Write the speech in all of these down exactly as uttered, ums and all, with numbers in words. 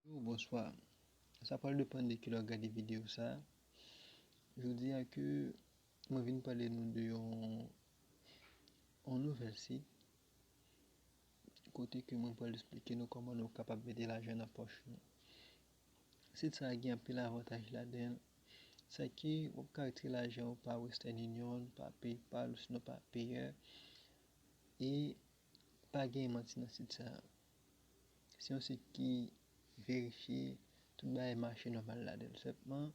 Yo, bonswa. Sa pral depann de kilè w ap gade videyo sa. Jodi a ke mwen vin pale nou de yon, yon nouvèl sit kote ke mwen pral esplike nou kòman nou kapab mete lajan nan pòch nou. Sit sa a gen anpil avantaj ladan l. Sa ke w ap ka retire lajan w pa Western Union, pa PayPal, osinon pa Payeer. E pa gen manti nan sit sa a. Se yon sit ki verifye, tout bagay mache nòmal ladan l. Sèlman,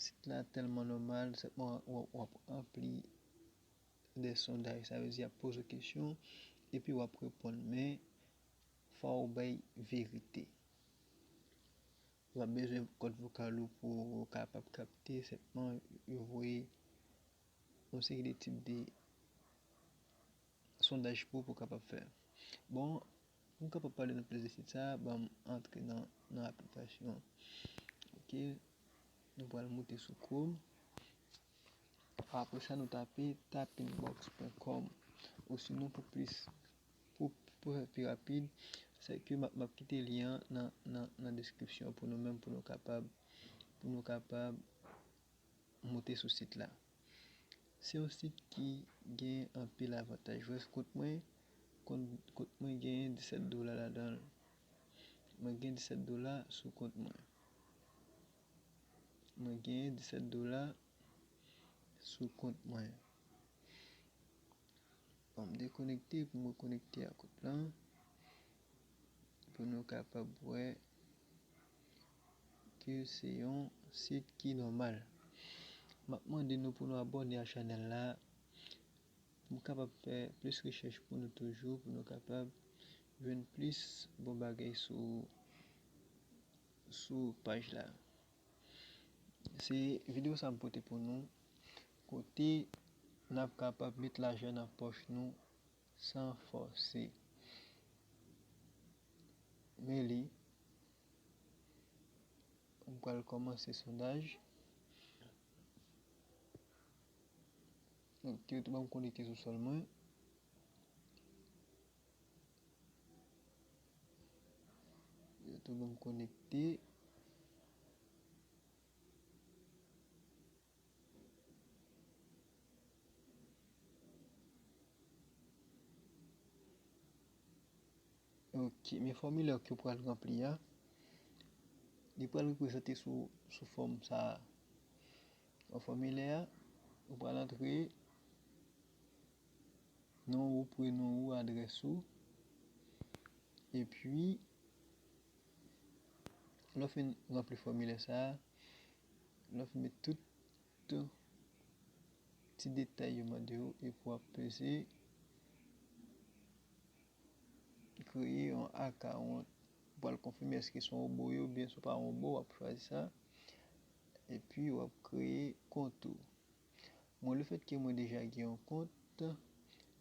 sit la tèlman nòmal, sèlman w ap, w ap ranpli de sondaj, sa vle di y ap poze w kesyon, epi w ap reponn, men fò w bay verite. W ap bezwen kòd vokal ou pou w kapab kapte, sèlman yo voye yon seri de tip de sondaj pou, pou w kapab fè. Bon, pou m kapab pale nou plis de sit sa, ban m antre nan, nan aplikasyon. Ok, nou pral moute sou Chrome. Apre sa, nou tape tapinbox pwen kòm. Osinon, pou plis, pou, pou fè pi rapid, se ke m ap, m ap kite lyen an nan, nan, nan deskripsyon pou nou menm, pou nou kapab, pou nou kapab moute sou sit la. Se yon sit ki gen anpil avantaj. Vwè kont mwen, kont, kont mwen gen disèt dola ladan l. Mwen gen disèt dola sou kont mwen. Mwen gen disèt dola sou kont mwen. Bon, m dekonekte pou m rekonekte a kont lan, pou nou kapab wè ke se yon sit ki nòmal. M ap mande nou pou nou abòne a chanèl la, pou m kapab fè plis rechèch pou nou toujou, pou nou kapab jwenn plis bon bagay sou, sou paj la. Se videyo sa m pote pou nou, kote n ap kapab met lajan nan pòch nou san fòse. Men li, m pral kòmanse sondaj. Ok, yo tou ban m konekte sou sòl mwen. Yo tou ban m konekte. Ok, men fòmilè ke w pral ranpli a, li pral reprezante sou, sou fòm sa a. Nan fòmilè a, ou pral antre non ou, prenon ou, adrès ou. Epi, lè w fin ranpli fòmilè sa a, lè w fin met tout ti detay yo mande w, epi w ap peze kreye yon akawont. Ou pral konfime èske se yon wobo ye oubyen se pa yon wobo, w ap chwazi sa. Epi w ap kreye kont ou. Mwen, lefètke mwen deja gen yon kont,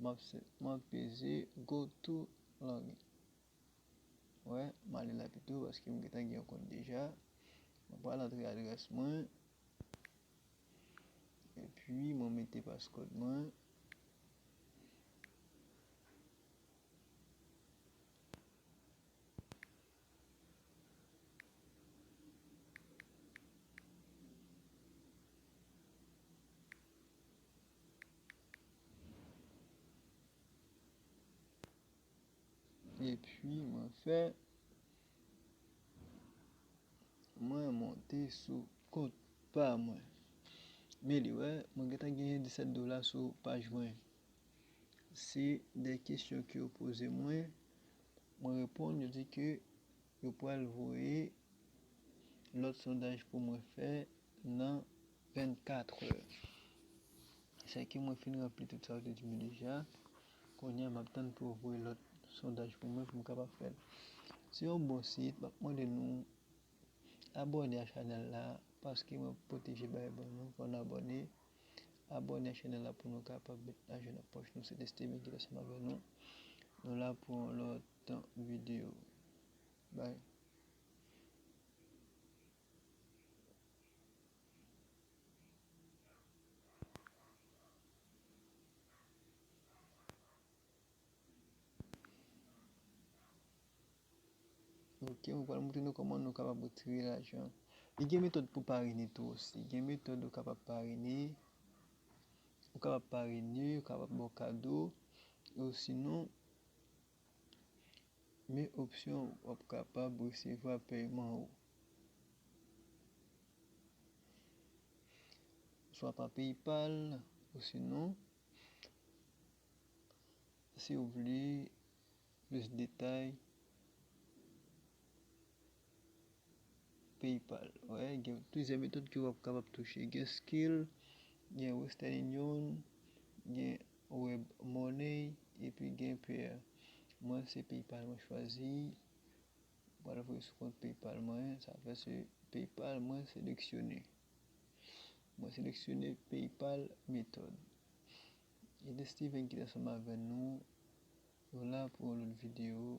m ap senpman peze go to login. Wè, m ale la pito paske m gentan gen yon kont deja. Mwen pral antre adrès mwen. Epi mwen mete paskòd mwen. Epi mwen fè, mwen monte sou kont pa mwen. Men li wè, mwen gentan genyen disèt dola sou paj mwen. Se de kesyon ke yo poze mwen, mwen reponn, yo di ke yo pral voye lòt sondaj pou mwen fè nan vennkat è. Sèke mwen fin ranpli tout sa yo te di m deja. Kounye a, m ap tann pou yo voye lòt sondaj pou mwen, pou m kapab fè l. Se yon bon sit, m ap mande nou abòne a chanèl la, paske mwen pote vye bagay ban nou, fò n abòne. Abòne a chanèl la pou nou kapab met lajan nan pòch nou. Se te Steven ki te ansanm avè nou. Nou la pou yon lòt videyo. Bye. Ok, mwen pral montre nou kòman nou kapab retire lajan. Li gen metòd pou parene tou osi. Gen metòd ou kapab parene. Ou kapab parene, ou kapab ba w kado. Ou sinon, men opsyon w ap kapab resevwa pèyman ou. Swa pa PayPal, ou sinon, si w vle plis detay, PayPal. Wè, gen plizyè metòd ke w ap kapab touche. Gen Skrill, gen Western Union, gen Web Money, epi gen Payeer. Mwen, se PayPal mwen chwazi. Mwen pral voye sou kont PayPal mwen. Sa fè se PayPal mwen seleksyone. Mwen seleksyone PayPal metòd. E de Steven ki te ansanm avè nou. Nou la pou yon lòt videyo.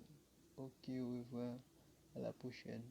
Ok, orevwa. A la pwochèn.